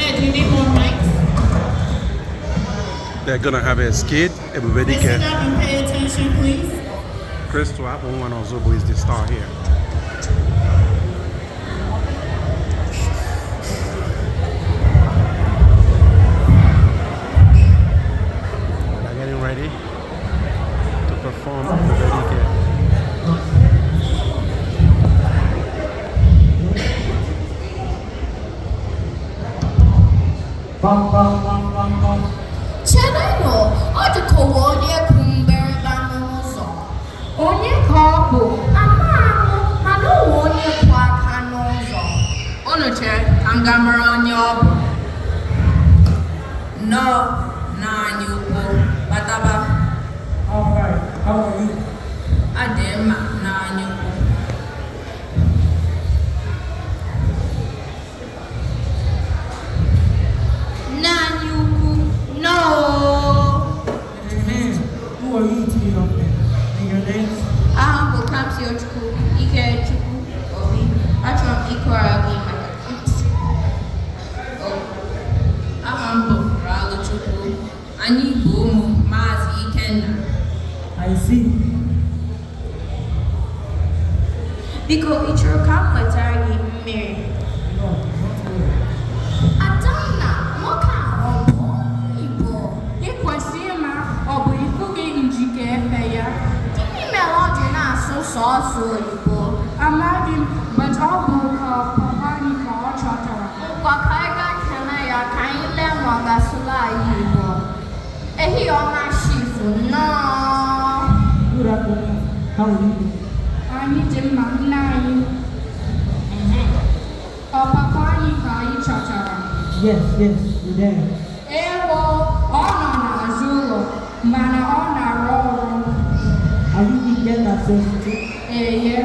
Ikenna, do you need more mics? They're gonna have a skit. Everybody Listen can. up and pay attention, please. Crystal Apple Ozobo is the star here. They're getting ready to perform Ebubedike. Cherenụ, ọ dịka onye kụ mgbịrịgba n'ụzọ. Onye ka ọ bụ? Amaghị m, mana ọ wụ onye kwụ aka n'ụzọ. Unu chere ka m gaa mara onye ọ bụ. Nnọọ nna anyị ukwu, bataba. All right, how are you? Adị mma nna anyị ukwu. Nna anyị ukwu, nnọọ. Amen. Who are you two young men? And your names? Aha m bụ Kamsiyochukwu Ikechukwu Obi. Achọrọ m ịkọrọ gị maka Oh. Aha m bụ Raluchukwu. Anyị bụ ụmụ Maazị Ikenna. I see. Biko, ị chọrọ ka m wetara gị mmiri? No, not really. Adanna, nwoke a ọ bụ onye Igbo? Ị kwesịrị ịma ọ bụ ịfụghị njike efe ya. Gịnị mere ọ ji na-asụ sọọsọ oyibo? Amaghị m, but ọ bụ ka papa anyị ka ọ chọtara. Ngwa ka anyị gaa kelee ya ka anyị lee ma ọ ga-asụrụ anyị Igbo. Ehihie ọma Chief, nnọọ. Good afternoon. How are you? Anyị dị mma nna anyị. Ọ papa anyị ka anyị chọtara. Yes, you're there. Ewo, ọ nọ n'azụ ụlọ, mana ọ na-arụ ọrụ. Are you Ikenna sensitive? Eye.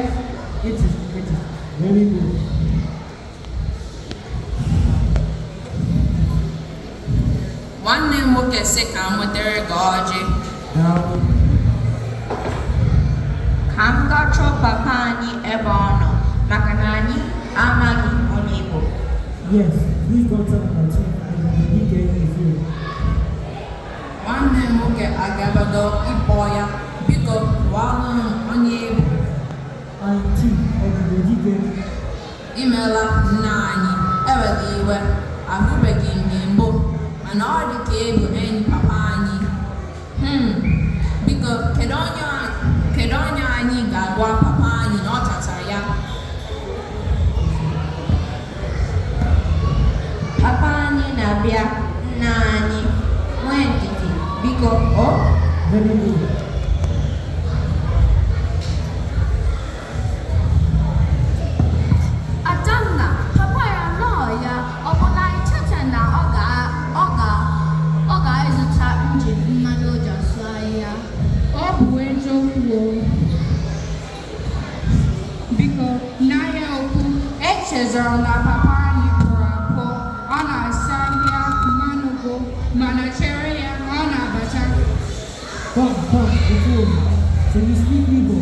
It is very good. Nwanne m nwoke sị ka m wetere gị ọjị. Now, Ka m gaa chọọ papa anyị ebe ọ nọ, maka na anyị amaghị onye Igbo. Yes, please go tell my chief Ebubedike is here. Nwanne m nwoke agabago ịkpọ ya. Biko kọwalụ m onye ị bụ. I am Chief Ebubedike. Imeela nna anyị, ewela iwe, ahụbeghị m gị mbụ, mana ọ dị ka ị bụ enyi papa anyị. Biko kedu onye anyị ga-agwa papa anyị na ọ chọtara ya? Papa anyị na-abịa, nna anyị. Nwee ndidi, biko, o? Very good. Adanna, papa ya nọọ ya, ọ bụ na ị cheta na ọ ga-azụta injin mmanụ o ji asụ ahịhịa? Ọ bụ eziokwu o. Biko, n'ahịa ukwu, echezọrọ na papa anyị pụrụ apụ. Ọ na-asa ahịa mmanụ gwụ, mana chere ya, ọ na-abata. Come, come, the two of you. So you speak Igbo.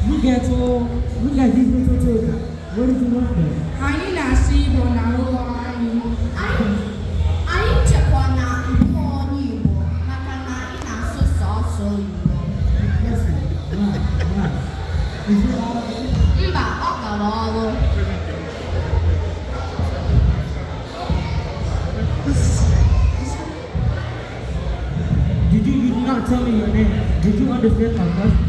Look at these little children. Where did you learn them? Anyị na-asụ Igbo na ụlọ anyị. Anyị chekwa na ị bụ onye Igbo maka na ị na-asụ sọọsọ oyibo. Impressive. Wow. Is it all of you? Mba, ọ gara ọrụ. You did not tell me your name. Did you understand my question?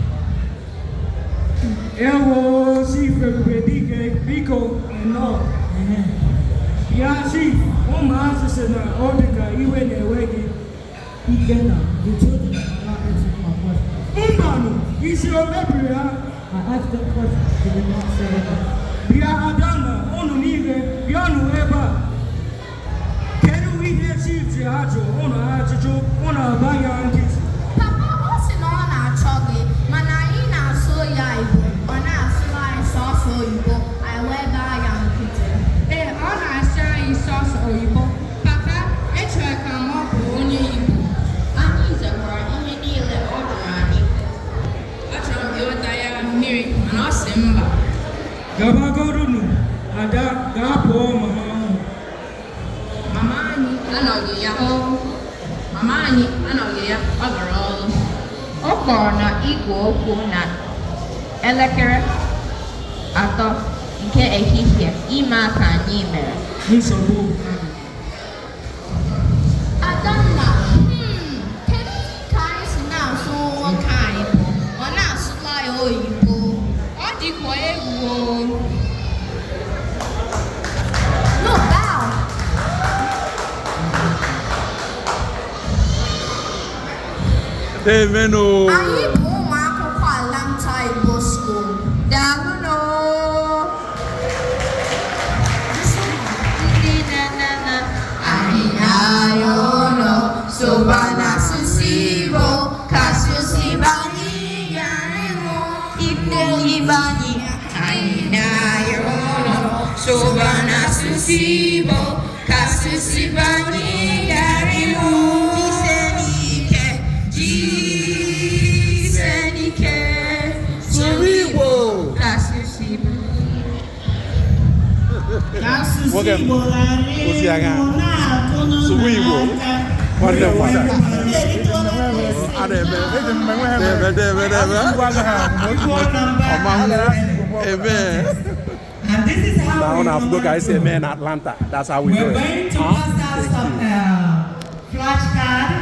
Ewo, Chief Ebubedike, biko, nnọọ. Amen. Ya Chief, ụmụazị sị na ọ dị ka iwe na-ewe gị. Ikenna, the children are not answering my question. Mbanụ, isi o mebiri ha. I asked them questions. They did not say anything. Bịa Adanna, unu niile, bịanụ ebe a. Kedu ihe Chief ji ajụ unu ajụjụ, unu agba ya nkịtị? Papa, ọ sị na ọ na-achọ gị, mana anyị na-asụ ya Igbo, ọ na-asụrụ anyị sọọsọ oyibo, anyị wee gbaa ya nkịtị. Ee, ọ na-asụ anyị sọsọ oyibo. Papa, echere ka m ọ bụ onye Igbo. Anyị zakwara ihe niile ọ jụrụ anyị. Achọrọ m iweta ya mmiri mana ọ sị mba. Gabagodunu, Ada, gaa kpọọ mama unu. Mama anyị anọghị ya. Mama anyị anọghị ya, ọ gara ọrụ. Ọ kpọrọ na igwe okwu na elekere 3 nke ehihie ịma ka anyị mere. Nsogbu. Adanna, kedu ka anyị si na-asụ nwoke anyị bụ ọ na-asụla ya oyibo? Ọ dịkwa egwu o. No, bow. Amen. Oh. Anyị bụ ụmụ akwụkwọ Atlanta Igbo School. Daalụ nụ. Ndị na na na. Anyị na-arịọ ụlọ soba n'asụsụ Igbo ka asụsụ Igbo anyị ghara ịnwụ. Ikwu ibe anyị. Anyị na-arịọ ụlọ soba n'asụsụ Igbo ka asụsụ Igbo anyị ghara ịnwụ. Jise n'ike, jise n'ike, sụrụ Igbo ka asụsụ Igbo. Ka asụsụ Nwoke m, Igbo ghara osi agha. ịnwụ na-akụ Sụwa Igbo. n'aka. Nwanne m nwanyị. Erituola esi. A na-eme. Debe, debe, debe. Ọma. Amen. And this is how Now, we now, do look, I it. say, man, Atlanta. That's how we do We're it. going to pass out some flashcards.